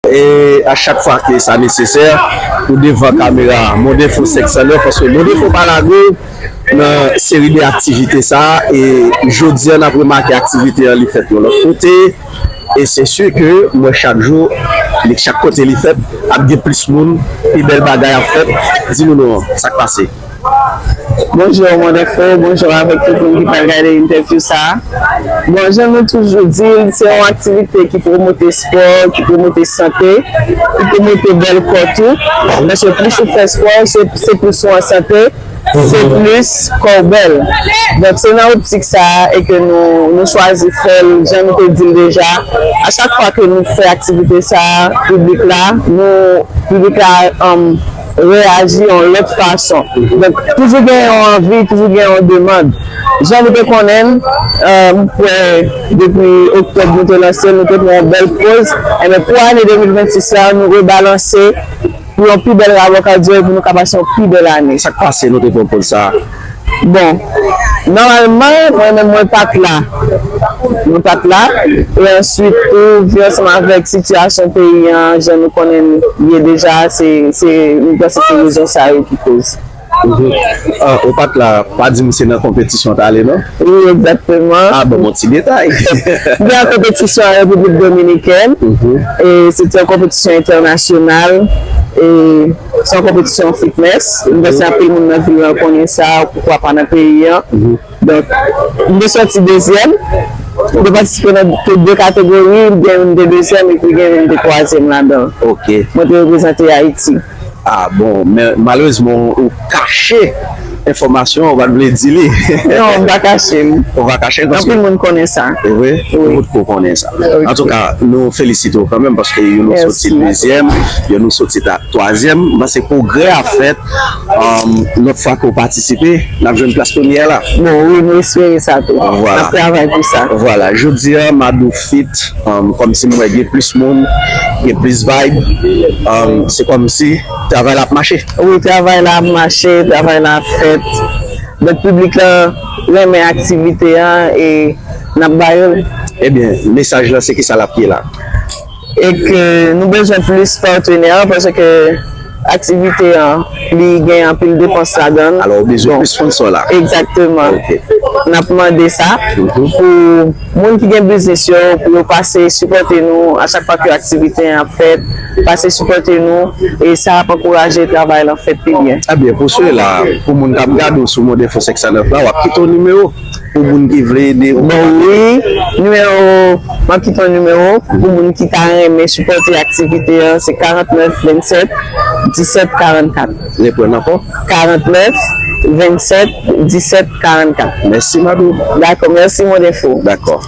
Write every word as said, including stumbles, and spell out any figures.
E a chak fwa ke sa nesesè, ou devan kamera Mondefo senk san nèf, paske Mondefo pa lage w nan seri de aktivite sa a. E jodi a, n ap remake aktivite an, li fèt yon lòt kote. E se si ke mwen, chak jou, li, chak kote li fèt, ap gen plis moun, pi bèl bagay ap fèt. Di nou non, sa k pase? Bonjou, Mondefo, bonjou avèk tout moun ki pral gade entèvyou sa a. Bon, jan nou toujou di l, se yon aktivite ki pwomote spò, ki pwomote sante, ki pwomote bèl kò tou. Paske plis ou fè spò, se, se plis ou an sante, se plis kò w bèl. Donk, se nan optik sa a e ke nou, nou chwazi fè l, jan nou te di l deja. A chak fwa ke nou fè aktivite sa a, piblik la, nou, piblik la, um, reyaji yon lòt fason. Donk, toujou gen yon anvi, toujou gen yon demann. Jan nou te konnen l, euh, m kwè depi oktòb nou te lanse l, nou te pran yon bèl poz. Enben, pou ane de mil vennsis la, nou rebalanse pou yon pi bèl Rabòkadyo e pou nou ka pase yon pi bèl ane. Sa k pase nou te pran poz sa a? Bon, nòmalman, mwen menm, mwen pa t la. Mwen pa t la. E answit tou, vin ansanm avèk sitiyasyon peyi an, jan nou konnen l ye deja, se, se, m panse se rezon sa yo ki koz. Mhm. Ah, ou pa t la, pa di m se nan konpetisyon w t ale, non? Wi, egzakteman. Ah, ban m yon ti detay. M te nan konpetisyon an Repiblik Dominikèn. Mhm. E se te yon konpetisyon entènasyonal. E se yon konpetisyon fitness. M panse anpil moun nan vil lan konnen sa, poukwa pa nan peyi an. Mhm. Donk, m te sòti dezyèm. M te patisipe nan de, de kategori, gen youn m te dezyèm epi gen youn m te twazyèm ladan l. Ok. Mwen te reprezante Ayiti. Ah, bon, men malerezman, ou kache enfòmasyon an, ou pa t vle di li. Non, m pa kache l. Ou pa kache l paske anpil moun konnen sa. E vre? Wi. Tout moun konnen sa. Ok. Antouka, nou felisite w kanmenm paske youn ou soti dezyèm, youn ou soti ta-, twazyèm. M panse pwogrè ap fèt. Um, lòt fwa ke w patisipe, n ap jwenn plas premyè la. Bon, wi, nou espere sa tou. Vwala. N ap travay pou sa. Vwala. Jodi a, Madou Fit, um, kòmsi m wè gen plis moun, gen plis vibe. Um, se kòmsi travay la ap mache. Wi, travay la ap mache, travay la ap fèt. Donk, piblik la renmen aktivite a e n ap ba yo l. Ebyen, mesaj la, se kisa l ap ye la? E ke nou bezwen plis patenè, paske aktivite an, li gen anpil depans ladan l. Alò, ou bezwen plis sponsò la. Egzakteman. Ok. N ap mande sa pou moun ki gen biznis yo, pou yo pase sipòte nou a chak fwa ke aktivite an ap fèt, pase sipòte nou, e sa ap ankouraje travay lan fèt pi byen. Ebyen, pou sila, pou moun k ap gade w sou Mondefo senk san nèf la, w ap kite yon nimewo. Pou moun ki vle ede ou. Bon, wi, nimewo, m ap kite yon nimewo pou moun ki ta renmen sipòte aktivite an, se karant nèf vennsenk disèt karannkat. Reprann ankò. Karant nèf vennsenk disèt karannkat. Mèsi, Madou. Dakò, mèsi, Mondefo. Dakò.